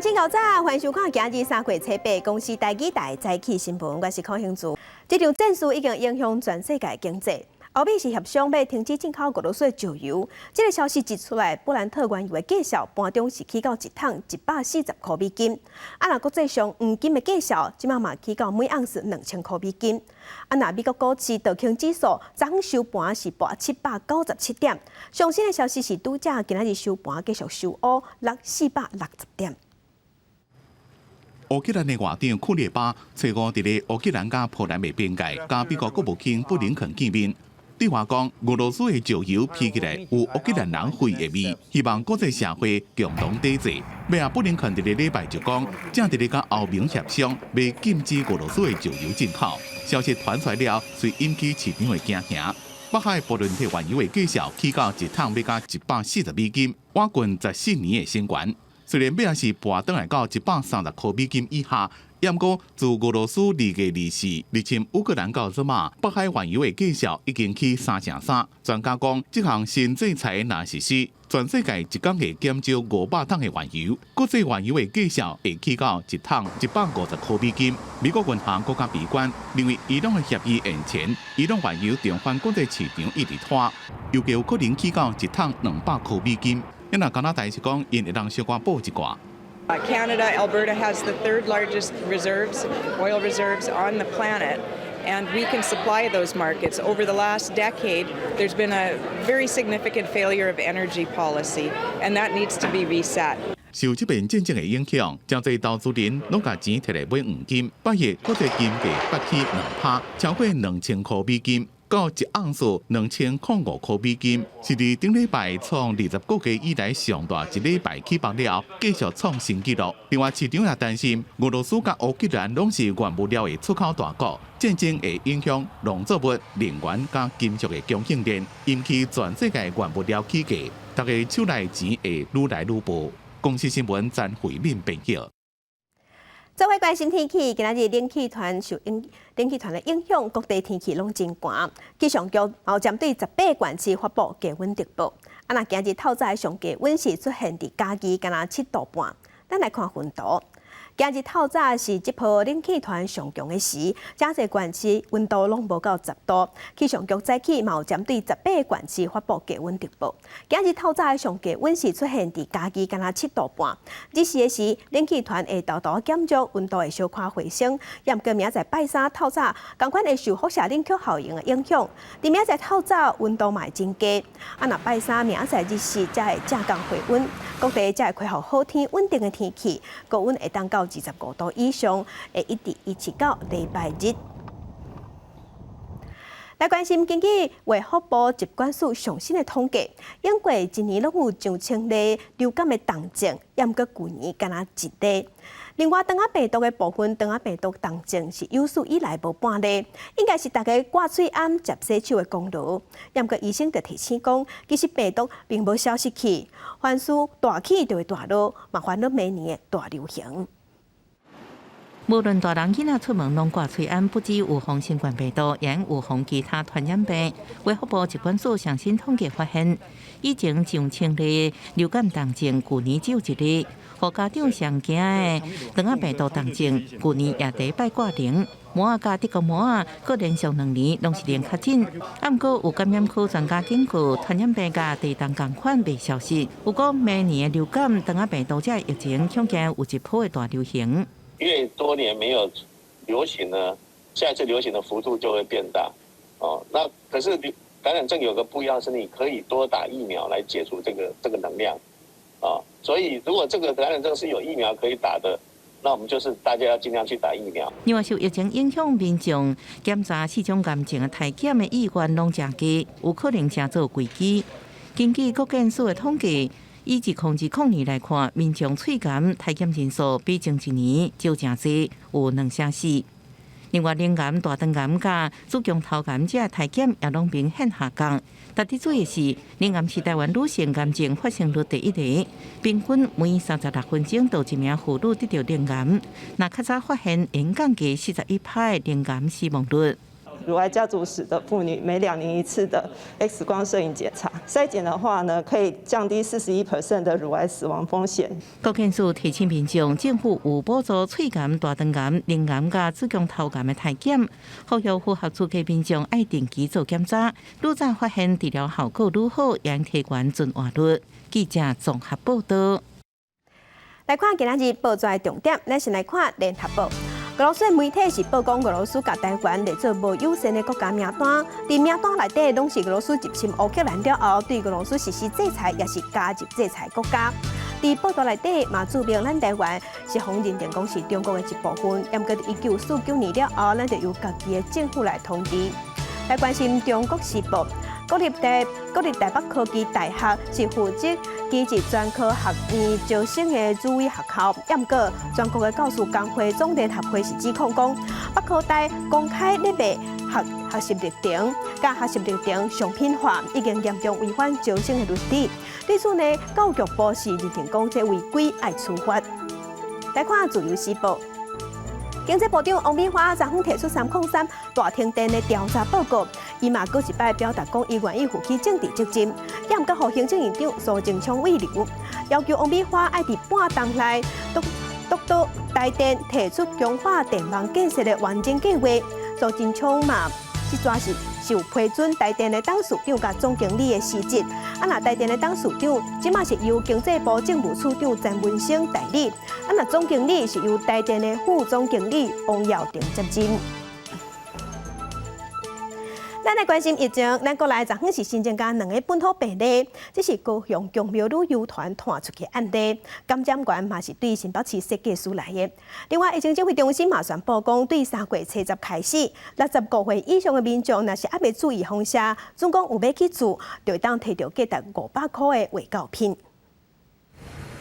請𠢕早，歡迎收看今日3月7日公視台語台早起新聞，我是柯興珠。這場戰事已經影響全世界經濟。歐美是協商欲停止進口俄羅斯的石油，這個消息一出來，布蘭特原油的價數盤中是起到一桶140塊美金。啊，若國際上黃金的價數，這馬嘛起到每盎司2000塊美金。啊，若美國股市道瓊指數昨昏收盤是跋797點。上新的消息是，拄才今仔日收盤繼續收烏落460點。烏克蘭的外長庫列巴初五佇咧烏克蘭佮波蘭的邊界，佮美國國務卿布林肯見面。對話講，俄羅斯的石油聞起來有烏克蘭人肺的味，希望國際社會共同抵制。尾仔布林肯佇咧禮拜就講，正佇咧佮歐盟協商，欲禁止俄羅斯的石油進口。消息傳出來了，遂引起市場的驚嚇。北海布倫特原油的價數起到一桶欲到140美金，倚近14年的新高。雖然尾仔是跋轉來到130塊美金以下，毋過自俄羅斯2月24入侵烏克蘭到這馬，北海原油的價數已經起三成三。專家講，這項新制裁若實施，全世界一工會減少500桶的原油，國際原油的價數會起到一桶150塊美金。美國銀行閣較悲觀，認為伊朗的協議延前，伊朗原油重返國際市場一直拖，油價有可能起到一桶200塊美金。若加拿大是講，𪜶會當小可補一寡。 Canada, Alberta has the third largest reserves, oil reserves on the planet, and we can supply those markets. Over the last decade, there's been a very significant failure of energy policy, and that needs to be reset. 受這遍戰爭的影響，誠濟投資人攏共錢提來買黃金，八月國際金價拔起2趴，超過2000塊美金，到一盎司2005塊美金，是佇頂禮拜創20個月以來上大一禮拜起幅了，繼續創新紀錄。另外，市場也擔心俄羅斯佮烏克蘭攏是原物料的出口大國，戰爭會影響農作物、能源佮金屬的供應鏈，引起全世界原物料起價，大家手內錢會愈來愈薄。公視新聞詹慧敏編譯。做伙關心天氣，今仔日冷氣團受影冷氣團的影響，各地天氣攏真寒。氣象局有針對18個縣市發布低溫特報。啊，若今日透早的上低溫是出現佇嘉義，干焦7度半。咱來看雲圖。今日透早是這波冷氣團上強的時，誠濟縣市溫度攏無到10度。氣象局早起嘛有針對十八個縣市發布低溫特報。今日透早的上低溫是出現佇嘉義，干焦7度半。日時的時，冷氣團會沓沓減弱，溫度會小可回升。也毋過明仔載拜三透早，仝款會受輻射冷卻效應的影響。佇明仔載透早溫度嘛會真低。啊，若拜三明仔載日時才會正降回溫，各地才會恢復好天穩定的天氣，高溫會當到25度以上，會一直維持到禮拜日。來關心根據衛福部疾管署上新的統計，英國一年攏有上千例流感的重症，毋過舊年干焦一例。另外，腸仔病毒的部分，腸仔病毒重症是有史以來無半例，應該是大家掛喙罨、食洗手的功勞。毋過醫生就提醒講，其實病毒並無消失去，凡事大起就會大落，嘛煩惱明年的大流行。無論大人囡仔出門攏掛喙罨，不只有防新冠病毒，也有防其他傳染病。衛福部疾管署上新統計發現，以前上千例流感重症，舊年只有一例。予家長上驚的腸仔病毒重症，舊年也第一擺掛零。摩仔佮德國摩仔，閣連續2年攏是零確診。啊，毋過有感染科專家警告，傳染病佮地動仝款袂消失。有講明年的流感、腸仔病毒這疫情，恐驚有一波的大流行。越多年沒有流行呢，下一次流行的幅度就會變大。哦，那可是感染症有個不一樣，是你可以多打疫苗來解除這個能量。啊，所以如果這個感染症是有疫苗可以打的，那我們就是大家要盡量去打疫苗。另外，受疫情影響，民眾檢查四種癌症的篩檢的意願攏誠低，有可能成做危機。根據國健署的統計，以2020年來看，民眾喙癌篩檢人數比前一年少誠濟，有兩成四。另外，乳癌、大腸癌佮子宮頭癌這篩檢也攏明顯下降。值得注意的是，乳癌是台灣女性癌症發生率第一个，平均每36分鐘就一名婦女得著乳癌。若較早發現，會降低41趴的乳癌死亡率。乳癌家族史的婦女每2年一次的 X 光攝影檢查。篩檢的話呢，可以降低41% 的乳癌死亡風險。國健署提醒民眾，政府有補助喙癌、大腸癌、乳癌佮子宮頭癌的篩檢，呼籲符合資格民眾愛定期做檢查，愈早發現治療效果愈好，會提懸存活率。記者綜合報道。來看今仔日報紙的重點，咱先來看聯合報。俄羅斯媒體是報講俄羅斯共台灣列做無友善的國家名單，佇名單內底攏是俄羅斯入侵烏克蘭了後，對俄羅斯實施制裁，抑是加入制裁國家。佇報道內底嘛註明，咱台灣是予認定講是中國的一部分，毋過1949年了後，咱就由家己的政府來統治。來關心《中國時報》，國立台北科技大學是負責機智專科學院招生的主委學校，毋過全國的教師工會總聯合會是指控講，北科大公開咧賣學學習歷程，共學習歷程商品化，已經嚴重違反招生的倫理。對此呢，教育部是認定講這違規愛處罰。來看《自由時報》。經濟部長王美花昨昏提出303大停電的調查報告，伊嘛閣一擺表達講，伊願意負起政治責任，也毋過予行政院長蘇貞昌慰留，要求王美花愛佇半冬內督導台電提出強化電網建設的完整計劃。蘇貞昌嘛，這逝是有批准台電的董事長佮總經理的辭職。啊，若台電的董事長，這馬是由經濟部政務處長陳文生代理。啊，若總經理是由台電的副總經理王耀庭接任。咱來關心疫情，咱國內昨昏是新增加兩个本土病例，這是高雄宮廟旅遊團傳出去案例，感染源嘛是對新北市設計師來的。另外，疫情指揮中心嘛宣布講，對3月70開始，65歲以上的民眾，若是猶未注預防射，準講有欲去注，就會當提著價值500箍的衛教品。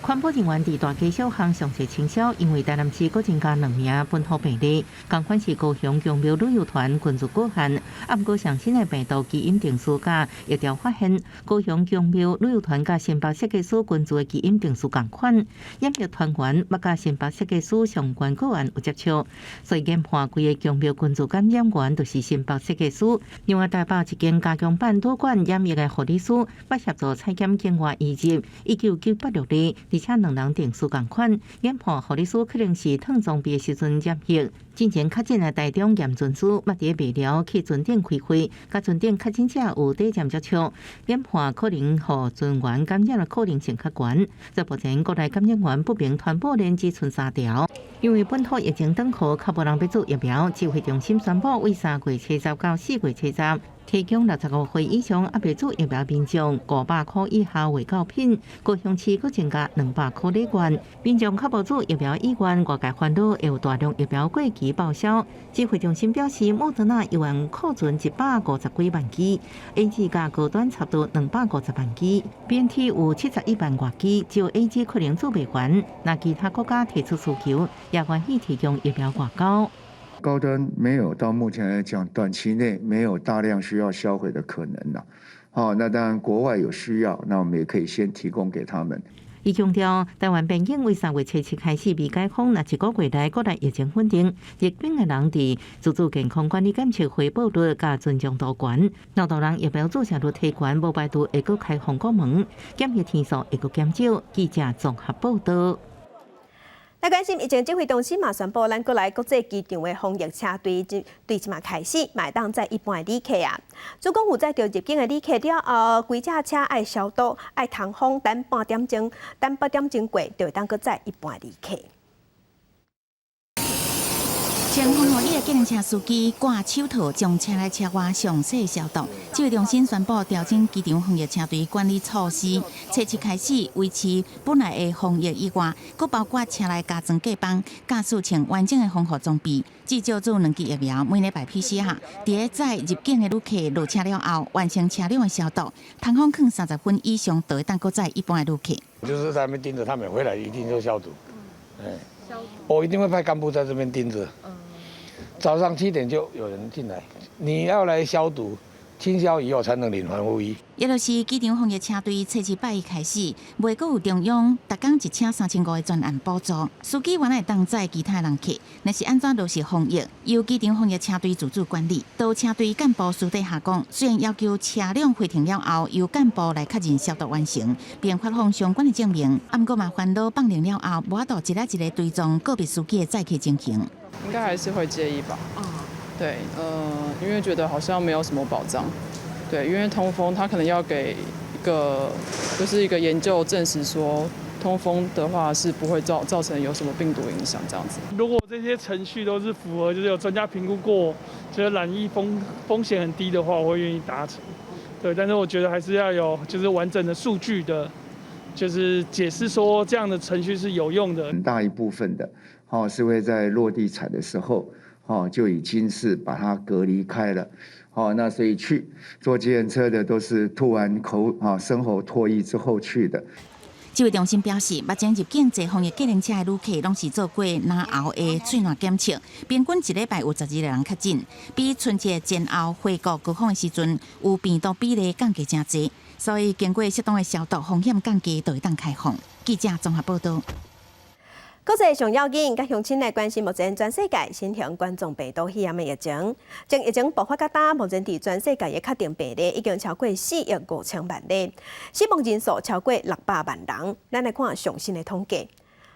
環保人員佇大街小巷詳細清消，因為台南市閣增加兩名本土病例，仝款是高雄宮廟旅遊團群聚個案。啊，毋過上新的病毒基因定序佮疫調發現，高雄宮廟旅遊團佮新北設計師群聚的基因定序仝款，染疫團員捌佮新北設計師相關個案有接觸，所以研判規个宮廟群聚感染源就是新北設計師。另外，台北一間加強版旅館染疫的護理師，捌協助採檢境外移入，1996年。而且兩人定序仝款，研判護理師可能是燙裝備的時陣染疫。進前確診的台中驗船師，捌佇麥寮去船頂開會，佮船頂確診者有短暫接觸，研判可能予船員感染的可能性較懸。在目前國內感染源不明，傳播鏈只賰三條。因為本土疫情轉好，較無人欲注疫苗，指揮中心宣布，為3月70到4月70，提供65歲以上猶未注疫苗民眾500箍以下衛教品，高雄市閣增加200箍禮券。民眾較無注疫苗意願，外界煩惱會有大量疫苗過期報銷。指揮中心表示，莫德納猶原庫存150幾萬劑，AZ 佮高端差不多250萬劑，BNT 有71萬外劑，只有 AZ 可能注袂完。若其他國家提出需求，也願意提供疫苗外交。高端沒有到目前來講，短期內沒有大量需要銷毀的可能啦。好，那當然國外有需要，那我們也可以先提供給他們。伊強調，台灣邊境為3月7開始未解封，若一個月內國內疫情穩定，入境的人佇自主健康管理檢測回報率佮尊重度懸，老大人疫苗注射率提懸，無排除會閣開放國門，檢疫天數會閣減少。記者綜合報道。來關心疫情指揮中心嘛宣布，咱國內國際機場的防疫車隊對這馬開始，嘛會當載一般的旅客啊。主講有載著入境的旅客了後，規架車愛消毒、愛通風，等半點鐘，等8點鐘過，就會當閣載一般的旅客。穿防護衣的計程車司機掛手套，將車內車外詳細消毒。指揮中心宣布調整機場防疫車隊管理措施，初七開始維持本來的防疫以外，閣包括車內加裝隔板、駕駛穿完整的防護裝備，至少注兩劑疫苗，每禮拜 PCR。佇咧載入境的旅客落車了後，完成車輛的消毒，通風囥30分以上，就會當閣載一般的旅客。就是在那邊盯著他們回來，一定就消毒。消毒。我一定會派幹部在這邊盯著。早上7點就有人進來，你要來消毒，清消以後才能領防護衣。也就是機場防疫車隊，初二拜一開始，袂閣有中央逐工一車3500的專案補助，司機原來當載其他人客，若是按怎落實防疫，由機場防疫車隊自主管理。導車隊幹部私底下講，雖然要求車輛回停了後，由幹部來確認消毒完成，並發放相關的證明，啊，毋過嘛煩惱放靈了後，無法度一个一个追蹤個別司機的載客情形。應該還是會介意吧？對，因為覺得好像沒有什麼保障。對，因為通風，他可能要給一個，就是一個研究證實說，通風的話是不會造成有什麼病毒影響這樣子。如果這些程序都是符合，就是有專家評估過，覺得染疫風險很低的話，我會願意搭乘。對，但是我覺得還是要有就是完整的數據的，就是解釋說這樣的程序是有用的。很大一部分的，哦，是會在落地採的時候，哦，就已經是把它隔離開了。哦，那所以去坐計程車的都是吐完口啊，深喉唾液之後去的。指揮中心表示，目前入境坐防疫計程車的旅客，攏是做過咽喉的喙瀾檢測，平均一禮拜有12個人確診，比春節前後回國高峰的時陣有病毒比例降低誠濟，所以經過適當的消毒，風險降低，就會當開放。記者綜合報道。國際上要緊，佮鄉親來關心目前全世界新型冠狀病毒肺炎的疫情。從疫情爆發到今，目前佇全世界的確診病例已經超過4億5千萬例，死亡人數超過600萬人。咱來看上新的統計，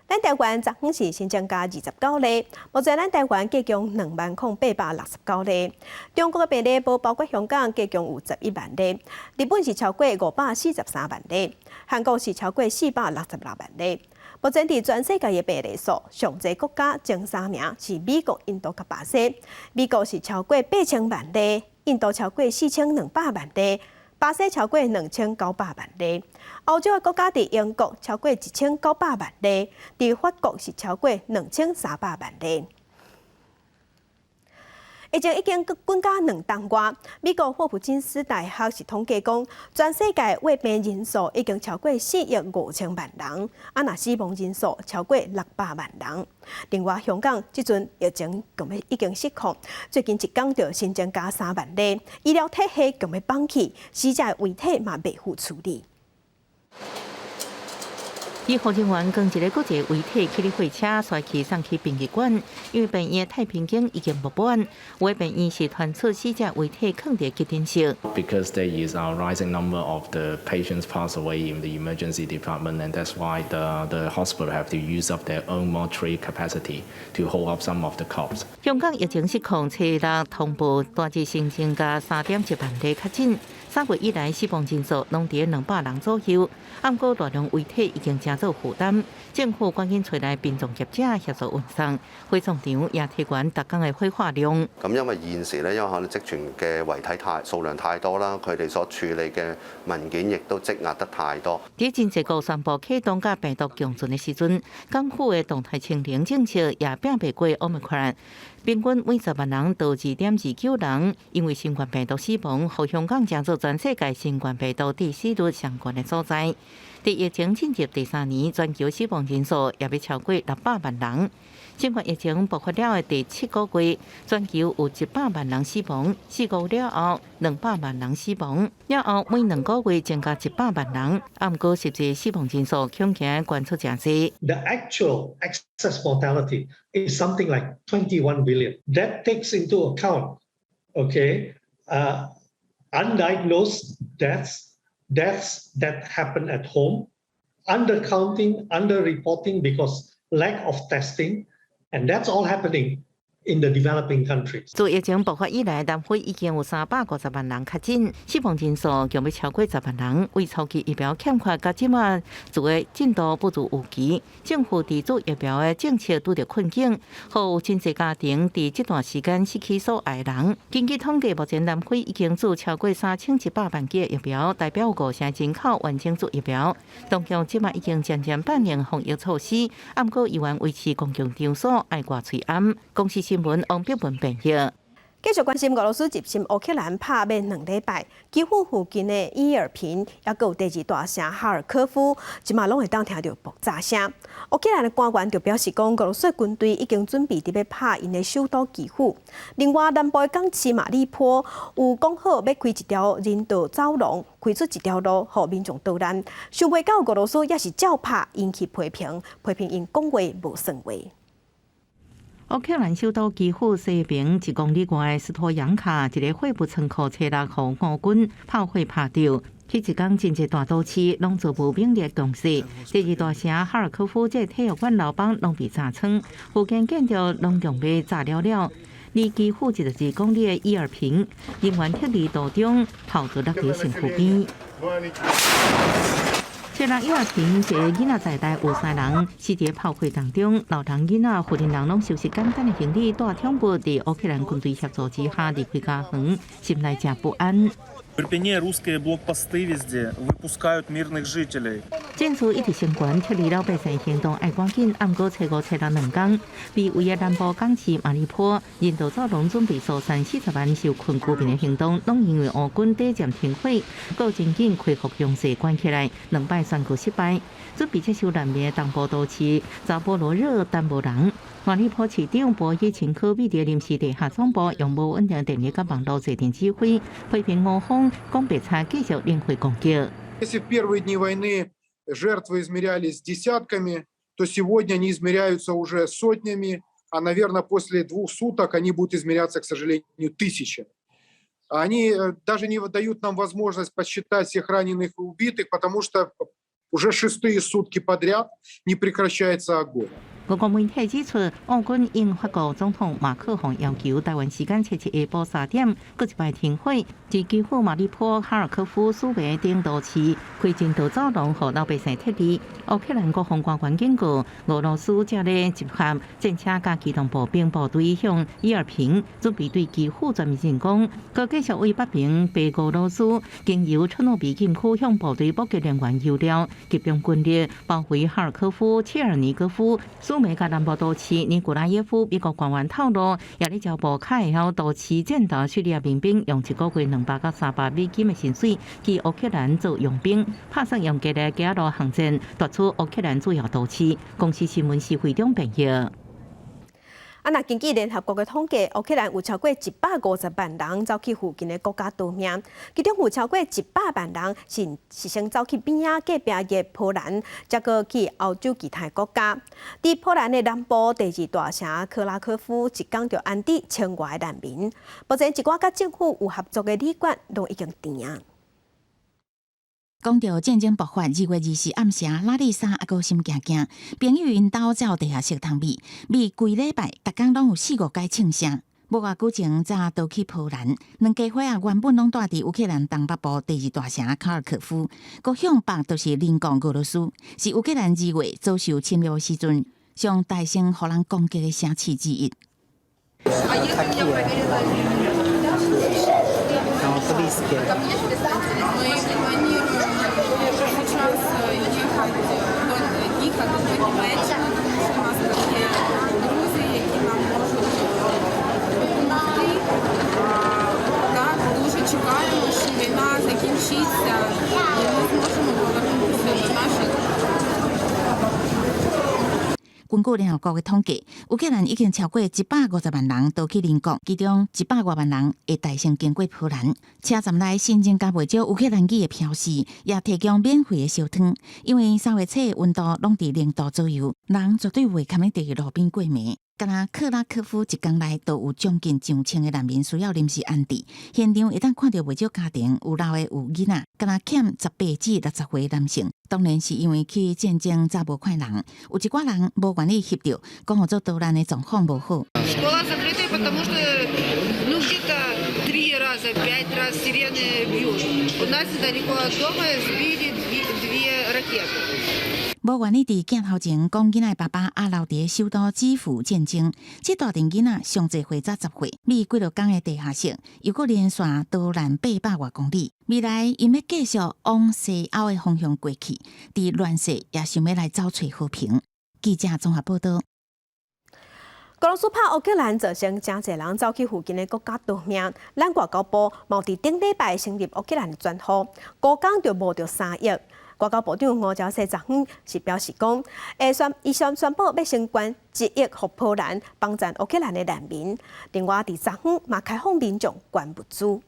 咱台灣昨昏是新增加29例，目前咱台灣計共20,869例。中國的病例無包括香港，計共有11萬例。日本是超過543萬例，韓國是超過466萬例。目前佇全世界的病例數，上濟國家前三名是美國、印度佮巴西。美國是超過8000萬例，印度超過4200萬例，巴西超過2900萬例。歐洲的國家佇英國超過1900萬例，佇法國是超過2300萬例。疫情已經滾到2冬外，美國霍普金斯大學是統計講，全世界患病人數已經超過4億5千萬人，啊，若死亡人數超過600萬人。另外，香港這陣疫情已經失控，最近一工就新增加3萬例，醫療體系強欲崩去，死者遺體嘛袂赴處理。醫護人員扛一个閣一个遺體去咧貨車，載去送去殯儀館，因為病院太平間已經爆滿，有的病院是傳出死者遺體囥佇急診室。 Because there is a rising number of the patients pass away in the emergency department, and that's why the hospital have to use up their own mortuary capacity to hold up some of the corpse. 香港疫情失控，初六通報單日新增加3.1萬例確診。3月以來死亡人數攏佇200人左右，毋過大量遺體已經成做負擔，政府趕緊揣來殯葬業者協助運送，火葬場也提懸逐工的火化量。咁因為現時咧，因為可能積存嘅遺體太數量太多啦，佢哋所處理嘅文件亦都積壓得太多。佇真濟國宣布啟動佮病毒共存的時陣，港府的動態清零政策也拚袂過 Omicron。平均每10萬人就2.29人因為新冠病毒死亡，予香港成做全世界新冠病毒致死率上懸的所在。佇疫情進入第三年，全球死亡人數也欲超過600萬人。新冠疫情爆發了的第七個月，全球有100萬人死亡；4個月了後，200萬人死亡。了後每2個月增加100萬人，毋過實際死亡人數恐驚懸出誠濟。 The actual excess mortality is something like 21 billion. That takes into account, okay, undiagnosed deaths, deaths that happen at home, undercounting, underreporting because lack of testing, and that's all happening in the developing countries. 自疫情爆發以來，南非已經有350萬人確診，死亡人數將欲超過10萬人。為初期疫苗欠缺，佮這馬做的進度不如預期，政府佇注疫苗的政策拄著困境，予有真濟家庭佇這段時間失去所愛人。根據統計，目前南非已經注超過3100萬劑疫苗，代表五成人口完成注疫苗。當局這馬已經漸漸放寬防疫措施，毋過依然維持公共場所愛掛喙罨。公視新聞王碧文編譯。繼續關心俄羅斯入侵烏克蘭拍欲2禮拜，基輔附近的伊爾平，抑閣有第二大城哈爾科夫，這馬攏會當聽著爆炸聲。烏克蘭的官員就表示講，俄羅斯軍隊已經準備佇欲拍𪜶的首都基輔。另外，南部的港市馬里波有講好欲開一條人道走廊，開出一條路，予民眾逃難。想袂到俄羅斯也是照拍，引起批評，批評𪜶講話無算話。烏克蘭首都基輔西邊1公里外的斯托揚卡一个貨物倉庫，初六予烏軍炮火拍著。彼一工真濟大都市攏遭無兵力攻勢，第二大城哈爾科夫這體育館樓房攏被炸穿，附近建築攏用被炸了了。離基輔12公里的伊爾平，人員撤離途中，炮就落佇身軀邊。雖然伊爾平一个囡仔在內有三人死佇炮火當中，老人囡仔、婦人攏收拾簡單的行李，帶寵物佇烏克蘭軍隊協助之下離開家園，心內誠不安。 В Ирпене русские блокпосты везде выпускают мирных жителей。戰事一直升懸，撤離老百姓行動愛趕緊。毋過初五、初六兩工，被圍的南部港市馬里波人道走廊準備疏散40萬受困居民的行動，攏因為烏軍短暫停火，閣真緊恢復攻勢關起來，兩擺宣告失敗。準備接收難民的東部都市扎波羅熱但無人。馬里波市長波伊琴科佇臨時地下總部用無穩定電力佮網路坐鎮指揮，批評烏方講白賊繼續零火攻擊。 Если в первые дни войны жертвы измерялись десятками, то сегодня они измеряются уже сотнями, а, наверное, после 2 суток они будут измеряться, к сожалению, тысячами. Они даже не дают нам возможность подсчитать всех раненых и убитых, потому что уже шестые сутки подряд не прекращается огонь. 俄國媒體指出，烏軍應法國總統馬克宏要求，台灣時間初七下晡3點，閣一擺停火，佇基輔、馬里波、哈爾科夫、蘇梅等都市開人道走廊，予老百姓撤離。烏克蘭國防官員警告，俄羅斯正咧集合戰車佮機動步兵部隊向伊爾平，準備對基輔全面進攻。閣繼續對北邊白俄羅斯經由車諾比禁區向部隊補給人員油料，集中軍力包圍哈爾科夫、切爾尼戈夫、蘇梅佮南部都市尼古拉耶夫。美國官員透露，也咧招募較會曉都市戰鬥敘利亞民兵，用一個月200到300美金的薪水去烏克蘭做傭兵，拍算用吉列加路巷戰奪取烏克蘭主要都市。公視新聞施惠中編譯。啊，若根據聯合國的統計，烏克蘭有超過150萬人走去附近的國家逃命，其中有超過100萬人是先走去邊仔隔壁的波蘭，才閣去歐洲其他國家。佇波蘭的南部第二大城克拉科夫，一工就安置千外難民。目前一寡佮政府有合作的旅館，攏已經澹啊。講著戰爭爆發，2月24暗時，拉麗莎猶閣心驚驚，朋友𪜶兜才有地下室通避，每規禮拜，逐工攏有四五擺槍聲。無偌久前才逃去波蘭，兩家伙仔原本攏蹛佇烏克蘭東北部第二大城卡爾科夫，閣向北就是鄰國俄羅斯，是烏克蘭2月遭受侵略時陣，上大聲予人攻擊的城市之一。根據聯合國的統計，烏克蘭已經超過150萬人逃去鄰國，其中100外萬人會代先經過波蘭。車站內新增加袂少烏克蘭語的標示，也提供免費的燒湯。因為3月初溫度攏佇0度左右，人絕對袂堪佇路邊過暝。敢若克拉科夫一工內都有將近上千个難民需要臨時安置，現場會當看著袂少家庭，有老的有囡仔，敢若欠18至60歲男性。當然是因為去戰爭早無看人，有一寡人無願意翕著，講予做逃難的狀況無好。 Школа закрытая, потому что ну где-то три раза, пять раз сирены бьют. У нас недалеко от дома сбили две ракеты. 無願意佇鏡頭前講囡仔爸爸猶留佇首都基輔戰爭，這大陣囡仔上濟歲才10歲，每幾落工的地下室，又閣連線逃難800外公里。未來𪜶欲繼續往西歐的方向過去，佇亂世也想欲來走揣和平。記者綜合報道。俄羅斯拍烏克蘭，造成誠濟人走去附近的國家逃命。咱外交部嘛佇頂禮拜成立烏克蘭專戶，五工就募著3億。外交部長吳釗燮昨昏是表示講，會宣伊宣宣布欲先捐1億予波蘭幫贊烏克蘭的難民。另外，佇昨昏嘛開放民眾捐物資。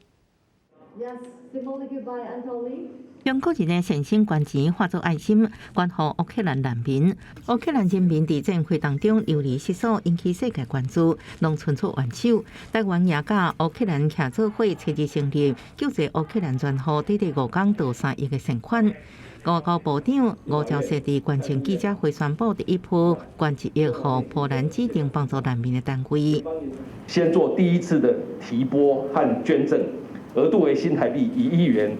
中國人的善心捐錢化作愛心，捐予烏克蘭難民。烏克蘭人民佇戰火當中流離失所，引起世界關注，攏伸出援手。台灣也佮烏克蘭協做伙，初日成立救濟烏克蘭專戶，短短5工就3億的善款。外交部長吳釗燮佇捐贈記者會宣布，第一波捐1億予波蘭指定幫助難民的單位。先做第一次的提撥和捐贈，額度為新台幣1億元。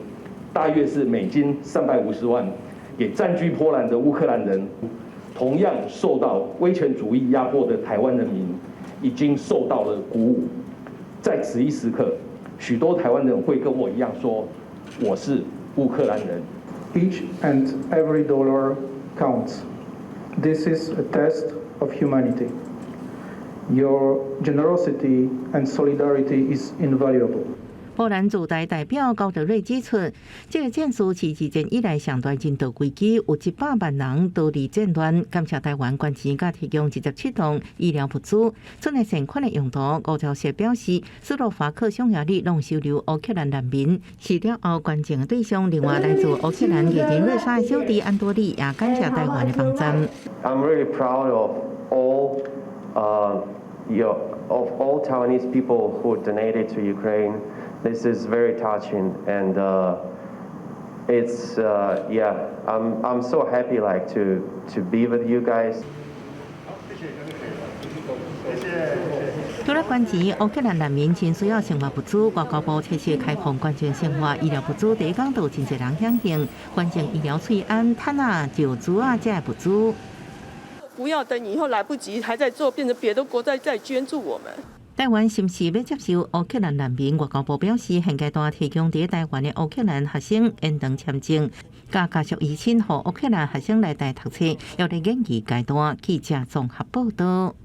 大約是美金350萬，給暫居波蘭的烏克蘭人，同樣受到威權主義壓迫的台灣人民，已經受到了鼓舞。在此一時刻，許多台灣人會跟我一樣說：我是烏克蘭人。 Each and every dollar counts. This is a test of humanity. Your generosity and solidarity is invaluable. 波蘭駐台代表高德瑞指出，這個戰事是二戰以來上大人道危機，有100萬人逃離戰亂。感謝台灣捐錢佮提供27棟醫療物資。這筆善款的用途，吳釗燮表示，斯洛伐克、匈牙利攏收留烏克蘭難民，是了後捐贈的對象。另外，來自烏克蘭藝人瑞莎的小弟安多利也感謝台灣的幫助。 I'm really proud of all Taiwanese people who donated to Ukraine. This is very touching, and it's yeah, I'm so happy like to be with you guys. 除了捐錢，烏克蘭難民真需要生活物資。外交部測試開放捐贈生活醫療物資，第一工就真濟人響應，捐贈醫療喙罨、毯仔、石珠仔這物資。不要等以後來不及，還在做，變成別的國家在捐助我們。台灣是毋是欲接受烏克蘭難民？外交部表示，現階段提供佇台灣的烏克蘭學生延長簽證，佮家屬移親予烏克蘭學生來台讀冊，猶佇研議階段。記者綜合報導。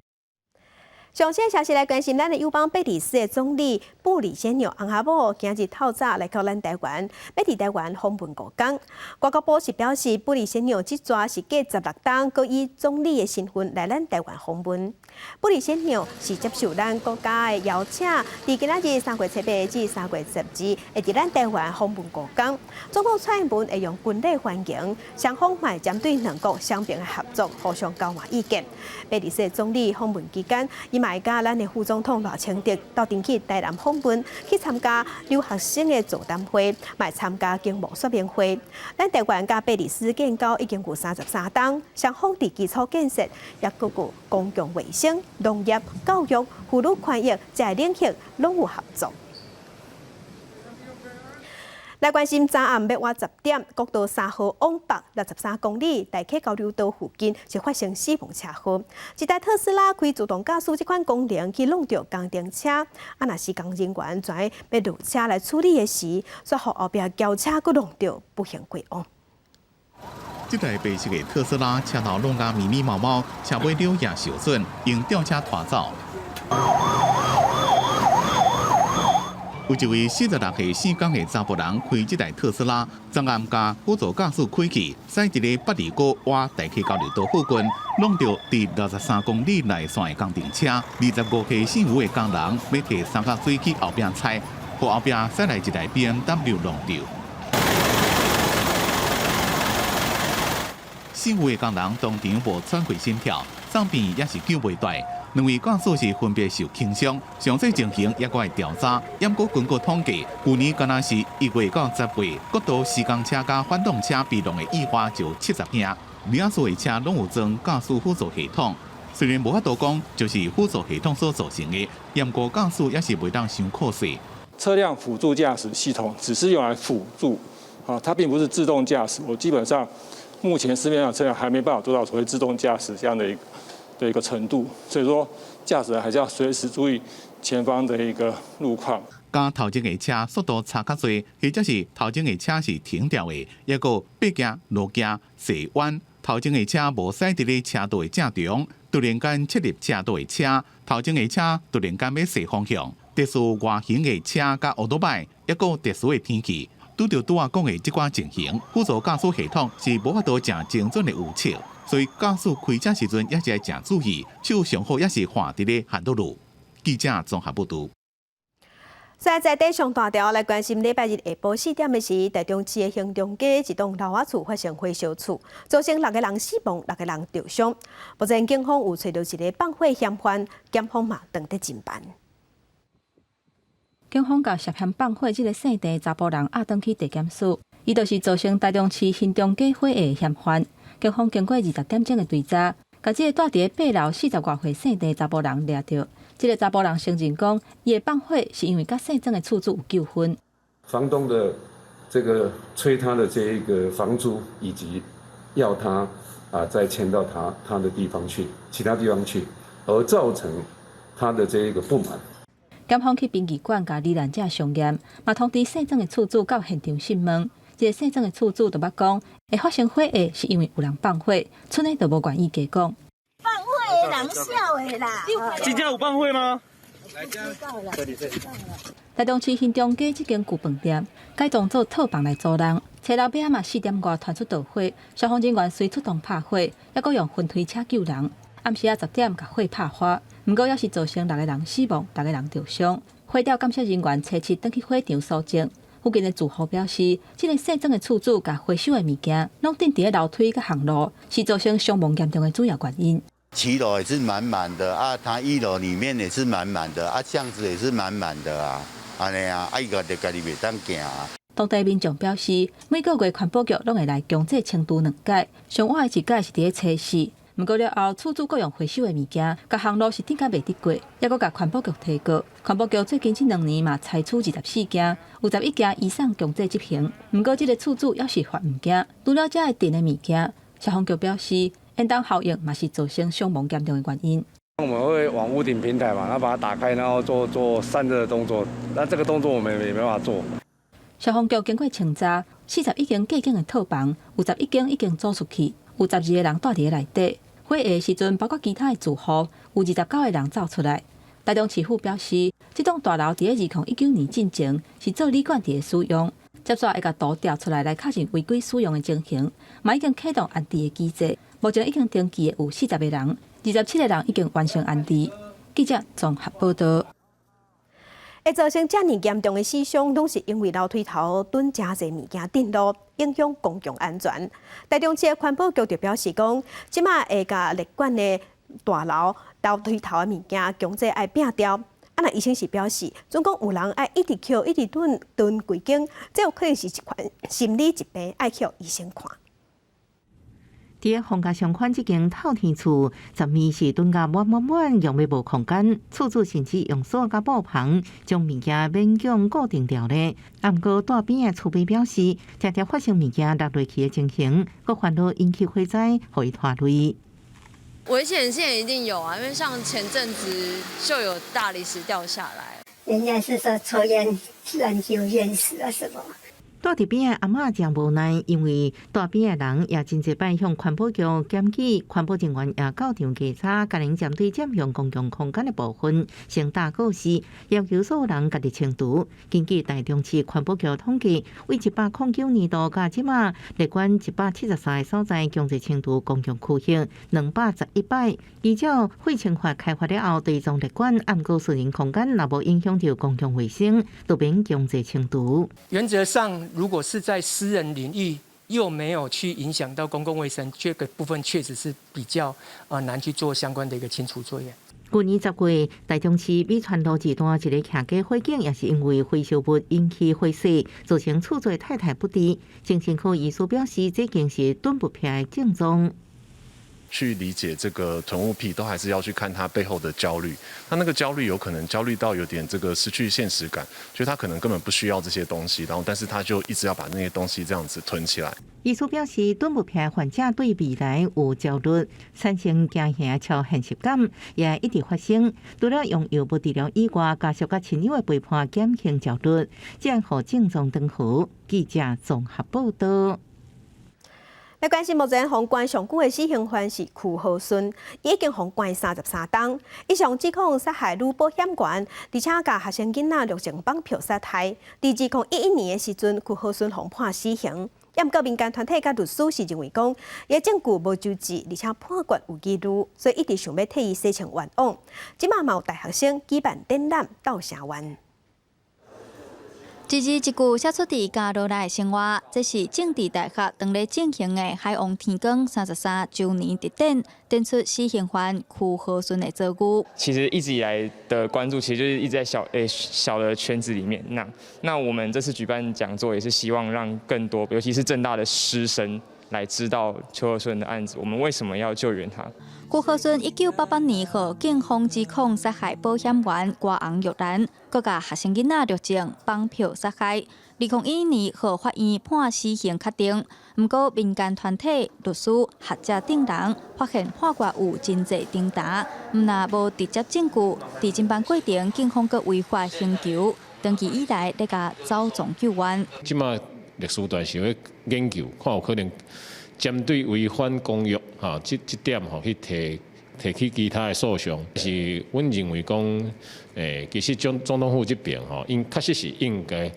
上新消息來關心咱的友邦貝里斯的總理布里仙紐翁仔某今日透早來到咱台灣，欲佇台灣訪問5工。外交部是表示，布里仙紐這逝是繼16冬，閣以總理的身份來咱台灣訪問。布里仙紐是接受咱國家的邀請，佇今仔日3月7日至3月12日，會佇咱台灣訪問5工。總統蔡英文會用軍禮歡迎，雙方嘛會針對兩國雙邊的合作互相交換意見。貝里斯的總理訪問期間，伊嘛會佮咱的副總統賴清德鬥陣去台南訪問，去參加留學生的座談會，嘛會參加經貿說明會。咱台灣佮貝里斯建交已經有33冬，雙方佇基礎建設，抑閣有公共衛生、農業、教育、婦女權益這个領域攏有合作。來關心昨暗欲倚10點，國道3號往北63公里大溪交流道附近是發生死亡車禍，一台特斯拉開自動駕駛這款功能去挵著工程車，啊，若施工人員跩欲落車來處理的時，煞予後壁轎車閣挵著，不幸歸往。這台白色的特斯拉車頭挵甲密密麻麻，車尾兩也受損，用吊車拖走。有一位46歲姓江的查埔人開這台特斯拉，昨暗共輔助駕駛開去，駛佇咧八里溝倚大溪交流道附近，挵著佇63公里內線的工程車。25歲姓吳的工人欲提三角錘去後壁拆，予後壁駛來一台 BMW 挵著。姓吳的工人當場無喘氣心跳，送病也是救袂斷。兩位駕駛是分別受輕傷，詳細情形猶閣會調查。毋過根據統計，舊年敢若是1月到10月，國道施工車佮反擋車被挵的意外就70件，爾所有的車攏有裝駕駛輔助系統。雖然無法度講就是輔助系統所造成的，毋過駕駛也是袂當傷可惜。車輛輔助駕駛系統只是用來輔助，啊，它並不是自動駕駛。我基本上目前市面上車輛還沒辦法做到所謂自動駕駛這樣的一個程度，所以說駕駛人還是要隨時注意前方的一個路況。駕佮頭前的車速度差較濟，或者是頭前的車是停著的，抑閣爬行、落行、踅彎，頭前的車無駛佇咧車道的正中，突然間切入車道的車，頭前的車突然間欲踅方向，特殊外形的車佮歐多擺，抑閣特殊的天氣，拄著拄仔講的這寡情形，輔助駕駛系統是無法度誠精準的預測，所以駕駛開車時陣也是愛誠注意，手上好也是橫佇咧限速路。記者綜合報導。在在地上大條來關心，禮拜日下晡4點的時，台中市的興中街一棟樓仔厝發生火燒厝，造成六個人死亡，六個人著傷。目前警方有揣著一個放火嫌犯，檢方嘛當得偵辦。警方共涉嫌放火這个姓鄭查埔人押轉去地檢署，伊就是造成台中市興中街火的嫌犯。警方經過20點鐘的追查，共這个蹛佇八樓40外歲姓鄭查埔人掠著。這个查埔人承認講，伊會放火是因為佮姓曾的厝主有糾紛。房東的這個催他的這一個房租，以及要他再遷到他的地方去，其他地方去，而造成他的這一個不滿。檢方去殯儀館共罹難者相驗，嘛通知姓曾的厝主到現場訊問。這个姓曾的厝主就捌講，會發生火的是因為有人放火，賰呢就無願意加講。放火的人痟的啦！真正有放火嗎？台中市興中街這間舊飯店改裝做套房來租人，初六晚嘛4點外傳出著火，消防人員隨出動拍火，猶閣用雲推車救人。暗時仔10點共火拍花，毋過猶是造成六個人死亡，六個人著傷。火調鑑識人員初七轉去火場搜證，附近的住戶表示，這个姓曾的厝主共回收的物件攏擲佇咧樓梯佮巷路，是造成傷亡嚴重的主要原因。七樓也是滿滿的啊，他一樓裡面也是滿滿的啊，巷子也是滿滿的啊，按呢啊，啊伊個就家己袂當行啊。當地民眾表示，每個月環保局攏會來強制清除兩擺，上晚的一擺是佇咧初四。毋過了後，厝主閣用回收的物件，共巷路是擲甲袂得過，猶閣共環保局提告。環保局最近這2年嘛採取24件，有11件移送強制執行。毋過這个厝主猶是犯毋驚，除了遮會擲的物件，消防局表示，煙囱效應嘛是造成傷亡嚴重的原因。我們會往屋頂平台嘛，然後把它打開，然後做散熱的動作。那這個動作我們也沒辦法做。消防局經過清查，41間隔間的套房，有11間已經租出去，有12個人蹛佇咧內底。火的時陣，包括其他的住戶，有29個人走出來。台中市府表示，這棟大樓佇咧2019年進前是做旅館佇咧使用，接續會共圖調出來來確認違規使用的情形，嘛已經啟動安置的機制。目前已經登記的有40個人，27個人已經完成安置。記者綜合報導。會造成遮爾嚴重的死傷，攏是因為樓梯頭囤誠濟物件擲落，影響公共安全。台中市的環保局就表示講，這馬會共列管的大樓樓梯頭的物件強制愛摒掉。啊，若醫生是表示，總講有人愛一直抾，一直囤囤幾間，這有可能是一款心理疾病，愛去予醫生看。佇皇家商圈這間透天厝，十年是囤甲滿滿滿，用欲無空間。厝主甚至用索佮布棚將物件勉強固定牢咧。啊，毋過蹛邊的厝邊表示，常常發生物件落落去的情形，閣煩惱引起火災，予伊拖累。危險性一定有啊，因為像前陣子就有大理石掉下來。人家是說抽菸自然就淹死啊什麼。蹛佇邊的阿嬤誠無奈，因為蹛邊的人也真濟擺向環保局檢舉，環保人員也到場稽查，共𪜶針對佔用公共空間的部分，先打告示，要求所有人家己清除。根據台中市環保局統計，對109年度到這馬，列管173個所在強制清除公共區域211擺。依照廢清法開發了後，對總列管按過私人空間，若無影響著公共衛生，就免強制清除。原則上，如果是在私人領域，又沒有去影響到公共衛生，這個部分確實是比較難去做相關的一個清除作業。去年10月，台中市美川路一段一个徛家火警，也是因為回收物引起火勢，造成厝主太太不治。精神科醫師表示，這間是囤物癖的症狀。去理解這個囤物癖，都還是要去看他背後的焦慮。他那個焦慮有可能焦慮到有點這個失去現實感，就他可能根本不需要這些東西，然後但是他就一直要把那些東西這樣子囤起來。醫師表示，囤物癖患者對未來有焦慮，產生驚嚇超現實感，也一直發生。除了用藥物治療以外，家屬佮親友的陪伴減輕焦慮，這樣予症狀轉好。記者綜合報道。來關心目前予關上久的死刑犯是邱和順，伊已經予關33冬。伊上指控殺害女保險員，而且共學生囡仔錄成綁票殺害。佇2011年的時陣，邱和順予判死刑。毋過民間團體佮律師是認為講，伊證據無周至，而且判決有疑慮，所以一直想欲替伊洗清冤枉。這馬嘛有大學生舉辦展覽鬥聲援。一字一句寫出佇監牢內的生活，這是政治大學當咧進行的海王天光33週年特展，展出死刑犯邱和順的遭遇。其實一直以來的關注，其實就是一直在小的圈子裡面。那我們這次舉辦講座，也是希望讓更多，尤其是政大的師生來知道邱和順的案子，我們為什麼要救援他？邱和順1988年予警方指控殺害保險員郭洪玉蘭，閣共學生囡仔錄證綁票殺害。2011年予法院判死刑確定，毋過民間團體、律師、學者等人發現判決有真濟爭議，毋但無直接證據，佇偵辦過程警方閣違法刑求，長期以來咧共走傱救援。這馬律師團想欲研究，看有可能針對違反公約吼，這點吼去提起其他的訴訟，是阮認為講，其實總統府這邊吼，𪜶確實是應該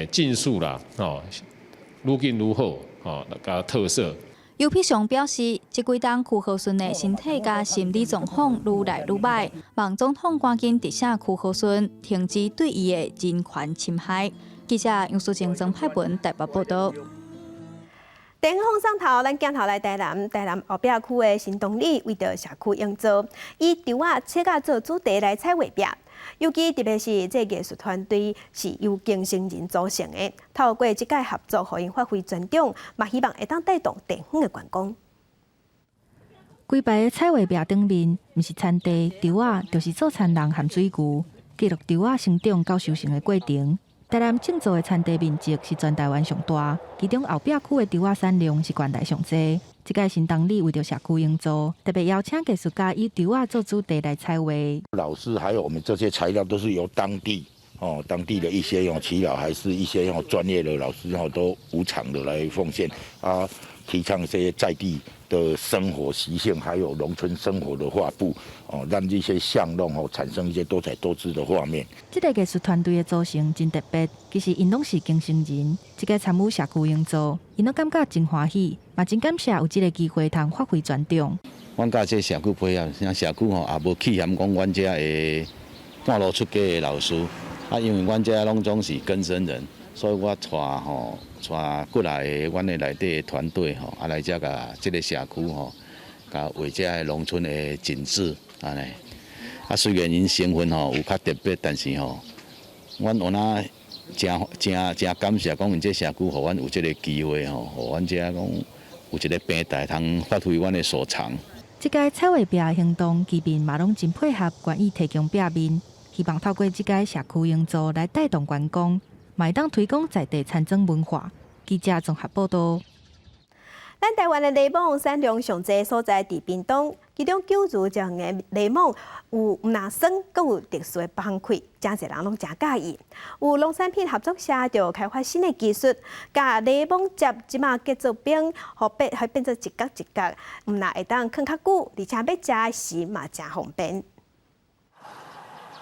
盡速啦，吼，愈緊愈好，吼，共特赦。尤丕祥表示，這幾冬邱和順的身體佮心理狀況愈來愈䆀，望總統趕緊特赦邱和順，停止對伊的人權侵害。記者楊淑靜、曾派文台北報道。電風送頭，咱鏡頭來台南，台南後壁區的新東里為著社區營造，以稻仔切仔做主題來彩畫壁。尤其特別是這藝術團隊是由更生人組成的，透過這屆合作，予𪜶發揮專長，嘛希望會當帶動地方的觀光。規排的彩畫壁頂面，毋是田地、稻仔，就是做田人和水牛，記錄稻仔生長到收成的過程。台南種植的田地面積是全台灣上大，其中後壁區的稻仔產量是縣內上濟。這屆新東里為著社區營造，特別邀請藝術家以稻仔做主題來彩畫。老師還有我們這些材料都是由當地哦，當地的一些用耆老，還是一些用專業的老師哦，都無償的來奉獻啊，提倡這些在地的生活習性，還有農村生活的畫布哦，讓這些巷弄哦產生一些多彩多姿的畫面。這個藝術團隊的組成真特別，其實𪜶攏是更生人，這個參與社區營造，𪜶攏感覺真歡喜，嘛真感謝有這個機會通發揮專長。阮佮這社區配合，像社區吼也無棄嫌講阮遮的半路出家的老師，啊，因為阮遮攏總是更生人，所以我帶吼帶過來的阮的內底的團隊吼，啊來遮共這個社區吼，共畫遮的農村的景致按呢。啊，雖然𪜶身份吼有較特別，但是吼，阮有哪誠誠誠感謝，講𪜶這社區予阮有這個機會吼，予阮遮講有一個平台通發揮阮的所長。這個彩畫壁行動，居民嘛攏真配合，願意提供壁面，希望透過這個社區營造來帶動觀光，嘛會當推廣在地田莊文化。記者綜合報道。咱台灣的檸檬產量上濟所在佇屏東，其中九如種的檸檬有毋但酸，閣有特殊的香氣，誠濟人攏誠佮意。有農產品合作社就開發新的技術，共檸檬汁這馬結做冰，予變予變做一角一角，毋但會當囥較久，而且欲食時嘛誠方便。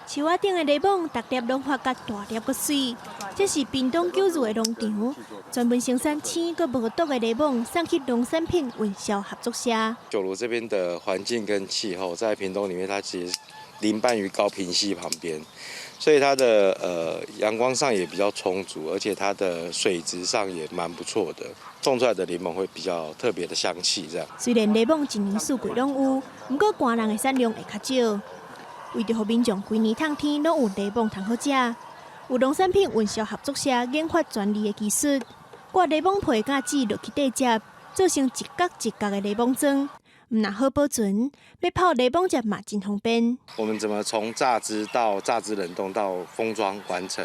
樹仔頂的檸檬，逐粒攏發甲大粒閣媠。這是屏東九如的農場，專門生產鮮閣無毒的檸檬，送去農產品運銷合作社。九如這邊的環境跟氣候，在屏東裡面，它其實鄰傍於高屏溪旁邊，所以它的陽光上也比較充足，而且它的水質上也蠻不錯的，種出來的檸檬會比較特別的香氣。這樣。雖然檸檬一年四季攏有，毋過寒人的產量會較少。為著予民眾規年冬天攏有檸檬通好食，有農產品運銷合作社研發專利的技術，割檸檬皮佮籽落去塊汁，做成一角一角的檸檬磚。毋但好保存，欲泡檸檬汁嘛真方便。我們怎麼從榨汁到榨汁冷凍到封裝完成？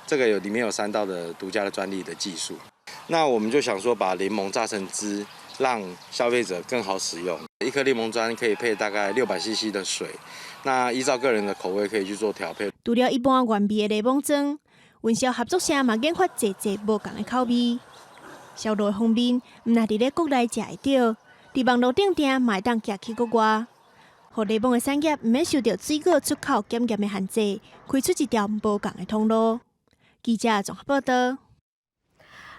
這個有裡面有三道的獨家的專利的技術。那我們就想說，把檸檬榨成汁，讓消費者更好使用。一顆檸檬磚可以配大概600 cc 的水，那依照個人的口味可以去做調配。除了一般原味的檸檬磚，運銷合作社嘛研發濟濟無仝的口味。銷路方面，毋但佇咧國內食會著，佇網路頂訂嘛會當寄去國外。予檸檬的產業毋免受著水果出口檢驗的限制，開出一條無仝的通路。記者綜合報道。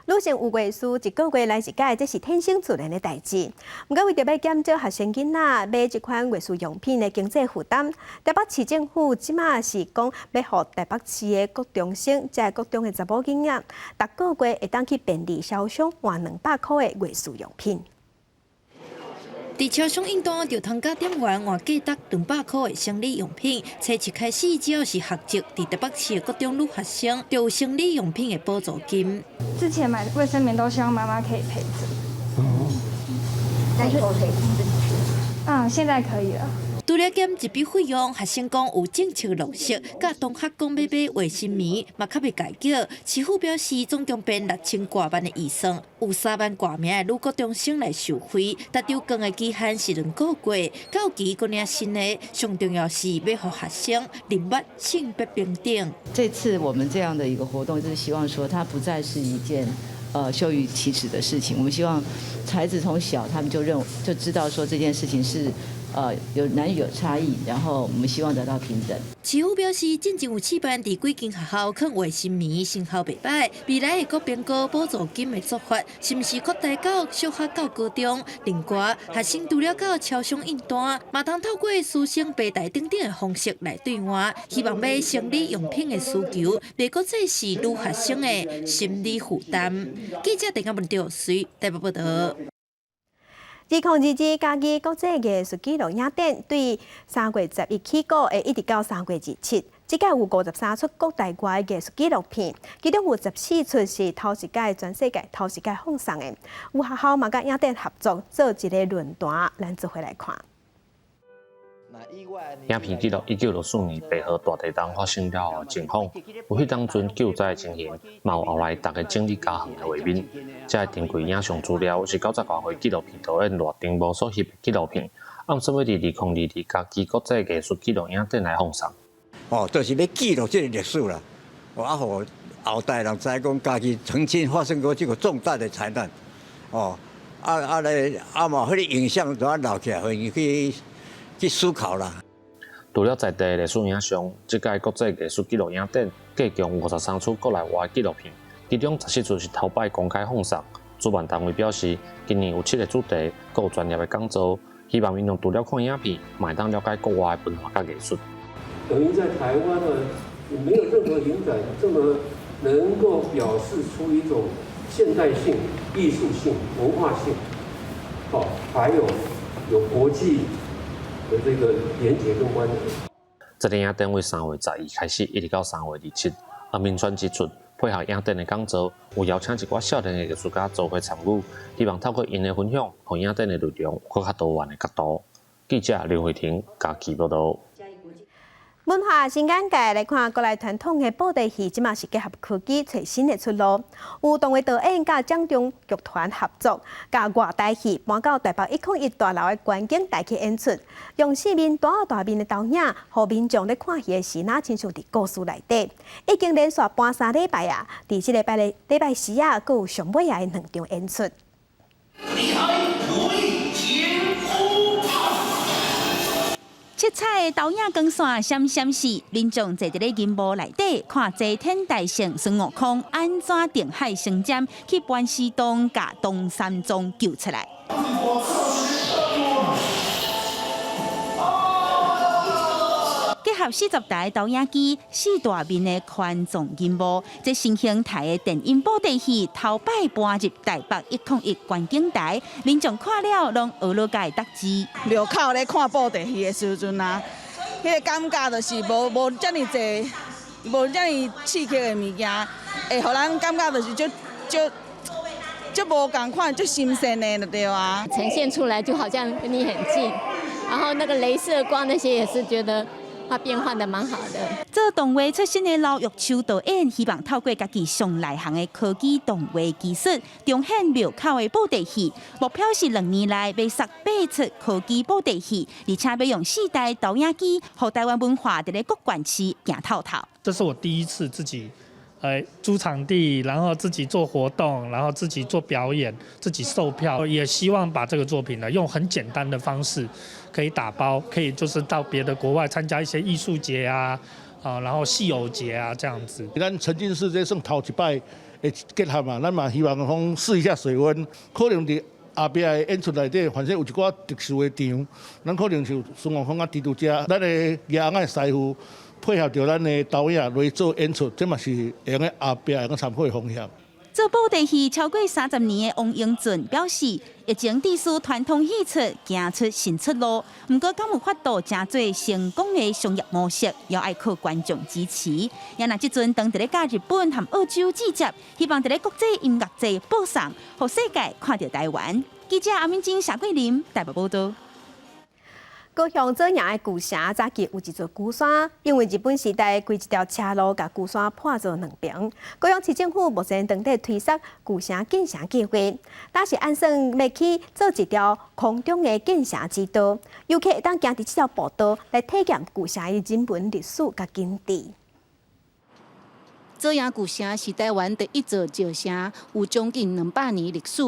女性有月事一個月來一擺，這是天生自然的代誌。毋過為著欲減少學生囡仔買這款月事用品的經濟負擔，台北市政府這馬是講欲予台北市的國中生，這國中的查某囡仔，逐個月會當去便利超商換200箍的月事用品。佇超商應單就通佮店員換價值200箍的生理用品。初一開始，只要是學籍佇台北市的國中女學生，就有生理用品的補助金。之前買衛生棉都希望媽媽可以陪著。哦，那以後可以自己去。啊，現在可以了。除了減一筆費用，學生講有政策落實，佮同學講欲買衛生棉，嘛較袂共叫。市府表示，總共編6000外萬的預算，有3萬外名的女國中生來受惠，但丟光的期限是2個月，到期閣領新的。上重要是欲予學生認捌性別平等。這次我們這樣的一個活動，就是希望說，它不再是一件羞於啟齒的事情。我們希望孩子從小他們就認就知道說這件事情是有男女有差異，然後我們希望得到平等。市府表示，進前有試辦佇幾間學校囥衛生棉，成效袂䆀。未來會閣評估補助金的做法，是毋是擴大到小學到高中？另外，學生除了到超商印單，嘛通透過師生平台等等的方式來兌換，希望買生理用品的需求，袂閣再是女學生的心理負擔。記者鄭亞文吊水台北報道。2022嘉義國際藝術紀錄影展對3月11起鼓，會一直到3月27。這屆有53齣國內外藝術紀錄片，其中有14齣是頭一擺全世界頭一擺放送的。有學校嘛佮影展合作做一个論壇，咱做伙來看。影片記錄1964年白河大地震發生了後的情況，有彼當陣救災的情形，嘛有後來逐家整理家園的畫面。這个珍貴影像資料是90外歲紀錄片導演賴丁無所翕的紀錄片，暗算欲佇2022嘉義國際藝術紀錄影展來放送。哦，就是欲記錄這个歷史啦，啊，予後代人知講嘉義曾經發生過這個重大的災難，哦，啊啊咧，啊嘛，彼个影像就按留起來，予𪜶去思考啦。除了在地的歷史影像，這屆國際藝術紀錄影展計共53齣國內外紀錄片，其中14齣是頭擺公開放送。主辦單位表示，今年有七個主題，閣有專業的講座，希望民眾除了看影片，嘛會當了解國外的文化佮藝術。等於在台灣呢，沒有任何影展這麼能夠表示出一種現代性、藝術性、文化性，哦，還有國際的這個連結跟關聯。這個影展為3月11開始，一直到3月27。阿明川指出，配合影展的講座，有邀請一寡少年的藝術家做伙參與，希望透過𪜶的分享，予影展的內容閣較多元的角度。記者劉慧婷嘉義報導。文化新眼界來看，國內傳統的布袋戲，這馬是結合科技揣新的出路。有動畫導演佮掌中劇團合作，共外台戲搬到台北101大樓的觀景台去演出，用四面大大面的投影，予民眾咧看戲的時，若親像佇故事內底。已經連續搬3禮拜啊，佇這禮拜的禮拜四啊，閣有上尾仔的兩場演出。厲害如意天空七彩的投影光線閃閃爍，民眾坐佇咧銀幕內底看齊天大聖孫悟空按怎定海神針去盤絲洞共唐三藏救出來。結合40台投影機、四大面的寬縱銀幕，這新形態的電音布袋戲頭擺搬入台北101觀景台，民眾看了攏呵囉共會知。廟口咧看布袋戲的時陣啊，彼个感覺就是無遮爾濟，無遮爾刺激的物件，會予人感覺就是足足足無仝款，足新鮮的就對啊。呈現出來就好像跟你很近，然後那個雷射光那些也是覺得它變化得蠻好的。做動畫出身的劉玉秋導演，希望透過家己上內行的科技動畫技術，重現廟口的布袋戲。目標是2年內欲殺八齣科技布袋戲，而且欲用四台投影機，予台灣文化佇咧各縣市行透透。這是我第一次自己，租場地，然後自己做活動，然後自己做表演，自己售票，也希望把這個作品呢，用很簡單的方式，可以打包，可以就是到別的國外參加一些藝術節啊，啊，然後戲偶節啊，這樣子。咱曾經是這算頭一擺的結合嘛，咱嘛希望講試一下水溫，可能佇後壁的演出內底，反正有一寡特殊的場，咱可能就孫悟空啊、蜘蛛俠，咱的藝翁仔師傅配合著咱的導演來做演出，這嘛是會用後壁會用參考的方向。做布袋戲超過30年的王英俊表示，疫情致使傳統戲曲行出新出路，毋過敢有法度成做成功的商業模式，猶愛靠觀眾支持。也若這陣當佇咧佮日本和澳洲對接，希望佇咧國際音樂節播送，予世界看著台灣。記者阿敏晶、謝桂林台北報道。高雄左營的舊城早期有一座龜山，因為日本時代規一條車路共龜山破做兩爿。高雄市政府目前正佇推捒舊城建城計劃，但是按算欲起做一條空中的建城之道，遊客會當行佇這條步道來體驗舊城的人文歷史佮景致。左營舊城是台灣第一座石城，有將近200年歷史。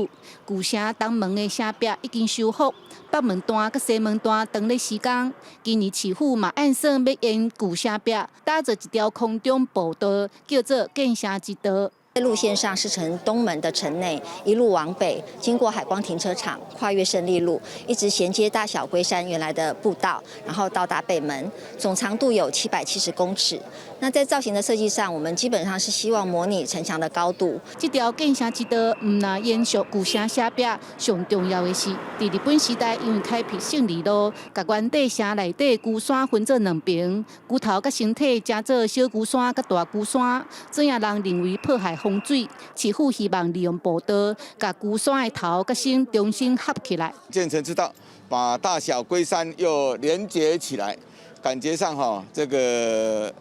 舊城東門的城壁已經修復，北門段佮西門段當咧施工。今年市府嘛按算欲沿舊城壁打造一條空中步道，叫做建城之道。在路線上是從東門的城內一路往北，經過海光停車場，跨越勝利路，一直銜接大小龜山原來的步道，然後到達北門，總長度有770公尺。那在造型的設計上，我們基本上是希望模擬城牆的高度。這條建城之道毋但延續舊城城壁，上重要的是，佇日本時代因為開闢勝利路，共原底城內底龜山分做兩爿，龜頭佮身體成做小龜山佮大龜山。左營人認為破壞風水，市府希望利用步道，共龜山的頭佮身重新合起來。建城之道，把大小龜山又連接起來，感覺上哈，這個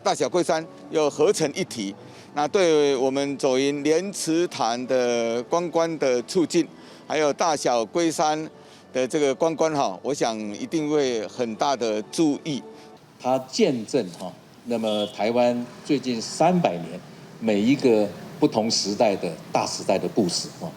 大小龜山又合成一體，那對我們左營蓮池潭的觀光的促進，還有大小龜山的這個觀光哈，我想一定會很大的助益。它見證哈，那麼台灣最近300年每一個不同時代的大時代的故事啊，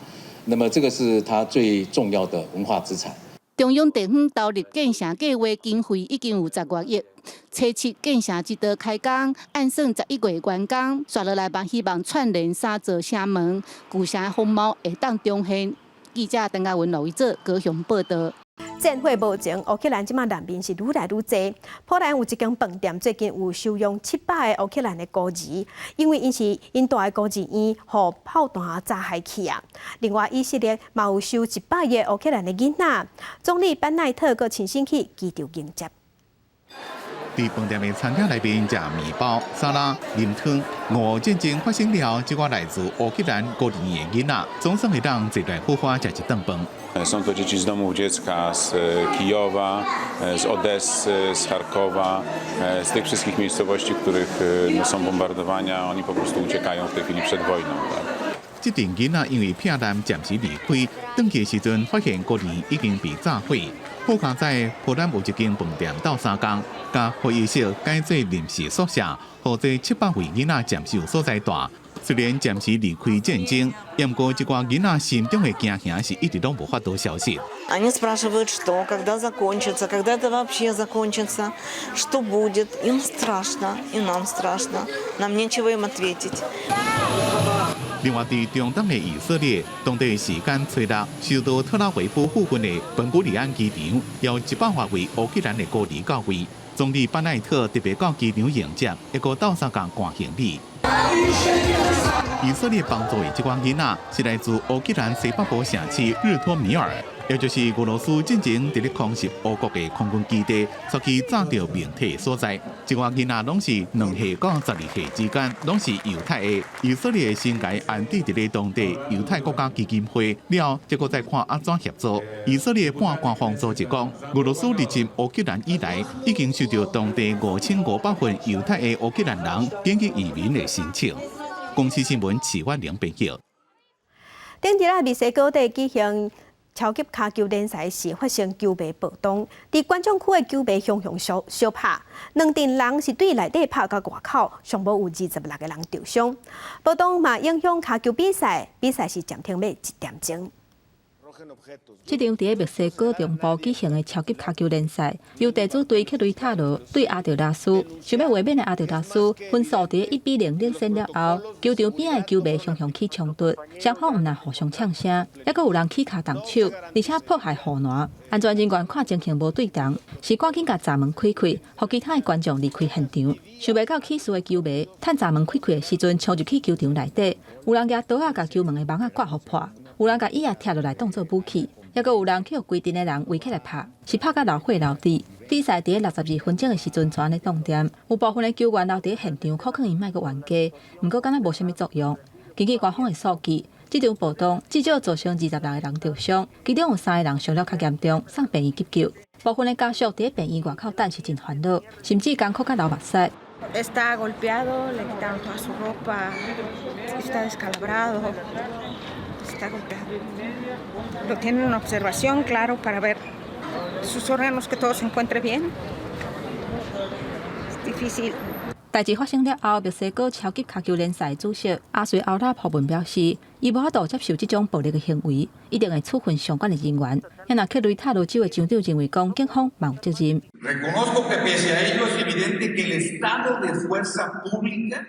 那麼這個是它最重要的文化資產。中央地方投入建城計劃經費已經有10外億，初七建城之道開工，按算11月完工，紲落來嘛希望串聯三座城門，舊城風貌會當重現。記者鄧家文、羅維哲高雄報道。戰火無情，烏克蘭這馬難民是愈來愈濟。波蘭有一間飯店最近有收容700個烏克蘭的孤兒，因為𪜶是𪜶蹛的孤兒院，予炮彈炸害去啊。另外，以色列嘛有收100個烏克蘭的囡仔，總理班奈特閣親身去機場迎接。佇飯店的餐廳內面食麵包、沙拉、啉湯。俄烏戰爭發生了後，這寡來自烏克蘭孤兒院的囡仔，總算會當坐來好好食一頓飯。 Są to dzieci z domów dziecka z Kijowa, z Odessy, z Charkowa, z tych wszystkich miejscowości, w których są bombardowania. Oni po prostu uciekają w tej chwili przed wojną. 這陣囡仔因為避難暫時離開，轉去時陣發現孤兒院已經被炸毀。好佳哉波蘭有一間飯店鬥相共，共會議室改做臨時宿舍，予這700位囡仔暫時有所在蹛。雖然暫時離開戰爭，毋過這寡囡仔心中的驚嚇是一直攏無法度消失。 Они спрашивают, что, когда закончится, когда это вообще закончится, что будет. Им страшно, и нам страшно. Нам нечего им ответить. 另外，佇中東的以色列，當地時間初六，首都特拉維夫附近的本古里安機場，有100外位烏克蘭的孤兒到位。總理班奈特特別到機場迎接，一個鬥相共掛行李。以色列幫助的這寡囡仔是來自烏克蘭西北部城市日托米爾，也就是俄羅斯進前佇咧空襲烏國的空軍基地，出去炸著明體的所在。這寡囡仔攏是2歲到12歲之間，攏是猶太的。以色列先共安置佇咧當地猶太國家基金會了，這閣再看按怎協助。以色列半官方組織講，俄羅斯入侵烏克蘭以來，已經收到當地5500份猶太的烏克蘭人緊急移民的申請。公視新聞齊婉玲編譯。頂日啊，墨西哥地舉行超級跤球聯賽時發生球迷暴動，佇觀眾區的球迷雄雄相相拍，兩陣人是對內底拍到外口，上無有26個人受傷。暴動嘛影響跤球比賽，比賽是暫停欲1點鐘。這場佇墨西哥中部舉行的超級跤球聯賽，由地主隊克雷塔羅對阿特拉斯，想欲衛冕的阿特拉斯分數佇1比0領先了後，球場邊的球迷雄雄起衝突，雙方毋但互相嗆聲，猶閣有人起跤動手，而且破壞護欄。安全人員看情形無對同，是趕緊共閘門開開，予其他的觀眾離開現場。想袂到起事的球迷，趁閘門開開的時陣，衝入去球場內底，有人舉刀仔共球門的網仔割予破。有人共椅仔拆落來當做武器，猶閣有人去予規陣的人圍起來拍，是拍甲流血流滴。比賽佇62分鐘的時陣，就按呢當點，有部分的球員留佇現場，苦勸𪜶莫閣冤家，毋過敢若無啥物作用。根據官方的數據，這場暴動至少造成26個人受傷，其中有三個人傷了較嚴重，送病院急救。部分的家屬佇病院外口等是真煩惱，甚至艱苦甲流目屎。 Está golpeado, le quitaron toda su ropa, está descalabrado. Está golpeado. Lo tienen en observación, claro, para ver sus órganos, que todo se encuentre bien. Es difícil. 代誌發生了後，墨西哥超級跤球聯賽主席阿瑞奧拉鋪文表示，伊無法度接受這種暴力的行為，一定會處分相關的人員。若克雷塔羅州的州長認為講，警方嘛有責任。 Reconozco que pese a ello es evidente que el estado de fuerza pública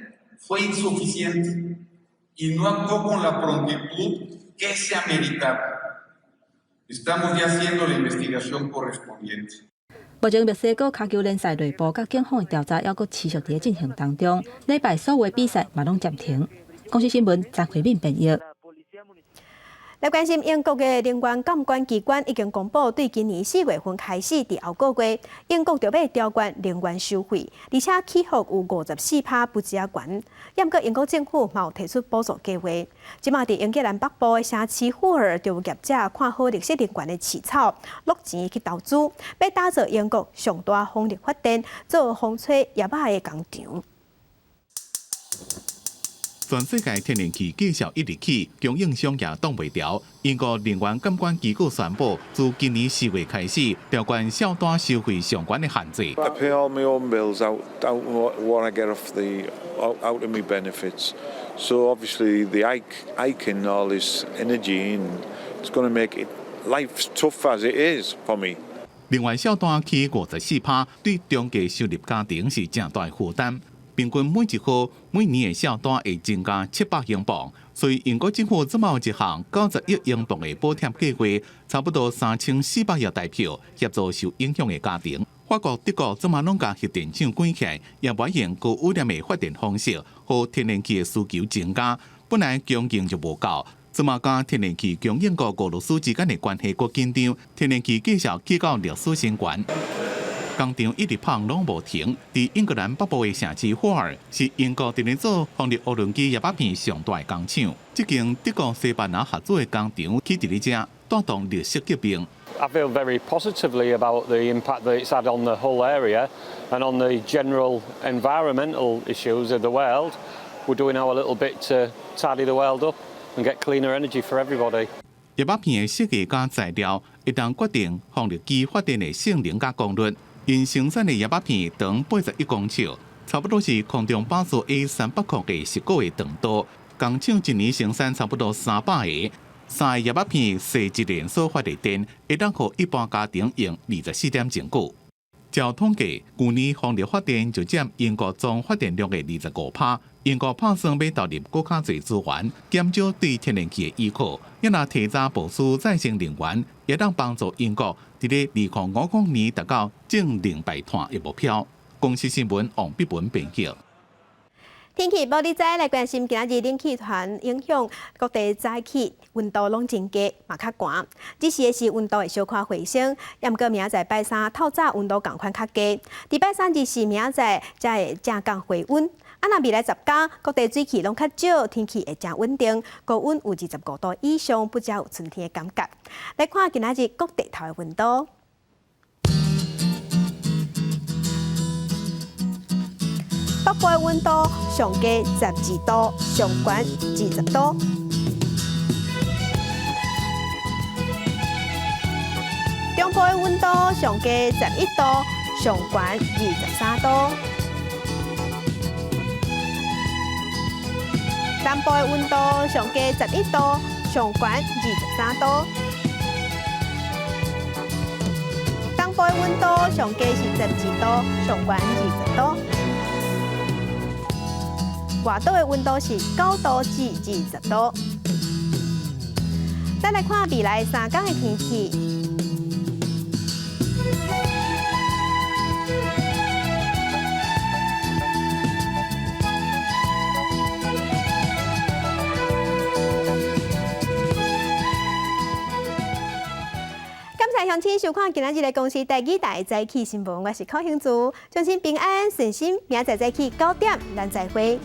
fue insuficiente y no actuó con la prontitud que se ameritaba. Estamos ya haciendo la investigación correspondiente. 目前墨西哥跤球聯賽內部佮警方的調查猶閣持續佇咧進行當中，禮拜所有比賽嘛攏暫停。公視新聞張惠敏編譯。來關心英國的能源監管機關已經公布，對今年4月份開始，佇後個月，英國就欲調懸能源收費，而且起幅有54%不止仔懸。毋過英國政府嘛有提出補助計劃。這馬佇英格蘭北部的城市霍爾，就有業者看好綠色能源的飼草，落錢去投資，欲打造英國上大風力發電做風吹葉仔的工廠。全世界天然氣價數一直起，供應商也擋袂牢。英國能源監管機構宣布，自今年4月開始，調懸數單收費上懸的限制。 I pay all my own bills out what I get off the out of my benefits. So obviously the hike in all this energy and it's going to make it life's tough as it is for me. 另外，數單起54%，對中低收入家庭是誠大負擔。平均每一戶每年的數單會增加700英鎊，所以英國政府這馬有一項90億英鎊的補貼計劃，差不多3400億台票協助受影響的家庭。法國、德國這馬攏共核電廠關起來，也袂用高污染的發電方式，予天然氣的需求增加。本來供應就無夠，這馬佮天然氣供應國俄羅斯之間的關係閣緊張，天然氣價數起到歷史新懸。工廠一直噴攏無停，佇英格蘭北部的城市霍爾是英國佇咧做風力渦輪機葉仔片上大的工廠。這間德國、西班牙合資的工廠起佇咧遮帶動綠色革命。 I feel very positively about the impact that it's had on the whole area and on the general environmental issues of the world. We're doing our little bit to tidy the world up and get cleaner energy for everybody. 葉仔片的設計佮材料，會當決定風力機發電的性能佮功率。𪜶生產的葉仔片長81公尺，差不多是空中巴士 A300 的10個的長度。工廠一年生產差不多300個，三個葉仔片踅一年所發的電，會當予一般家庭用24點鐘久。照統計，舊年風力發電就佔英國總發電量的25%。英國拍算欲投入閣較濟資源，減少對天然氣的依靠。若提早部署再生能源，會當幫助英國佇咧2050年達到淨零排碳的目標。公視新聞黃碧文編譯。天氣報你知，來關心今仔日冷氣團影響各地早起溫度攏真低，嘛較寒。這時的是溫度會小可回升，毋過明仔載拜三透早溫度仝款較低。佇拜三、二四明仔載才會正降回溫。啊，若未來10天各地水汽攏較少，天氣會誠穩定，高溫有25度以上，不才有春天的感覺。來看今仔日各地頭的溫度。北部的溫度上低12度，上懸20度。中部的溫度上低11度，上懸23度。南部的溫度上低11度，上懸23度。東部的溫度上低是12度，上懸20度。外島的溫度是9度至20度。再來看未來3天的天氣。感謝鄉親收看今仔日的公視台語台早起新聞，我是寇興珠，祝您平安順心，明仔載早起9點，咱再會。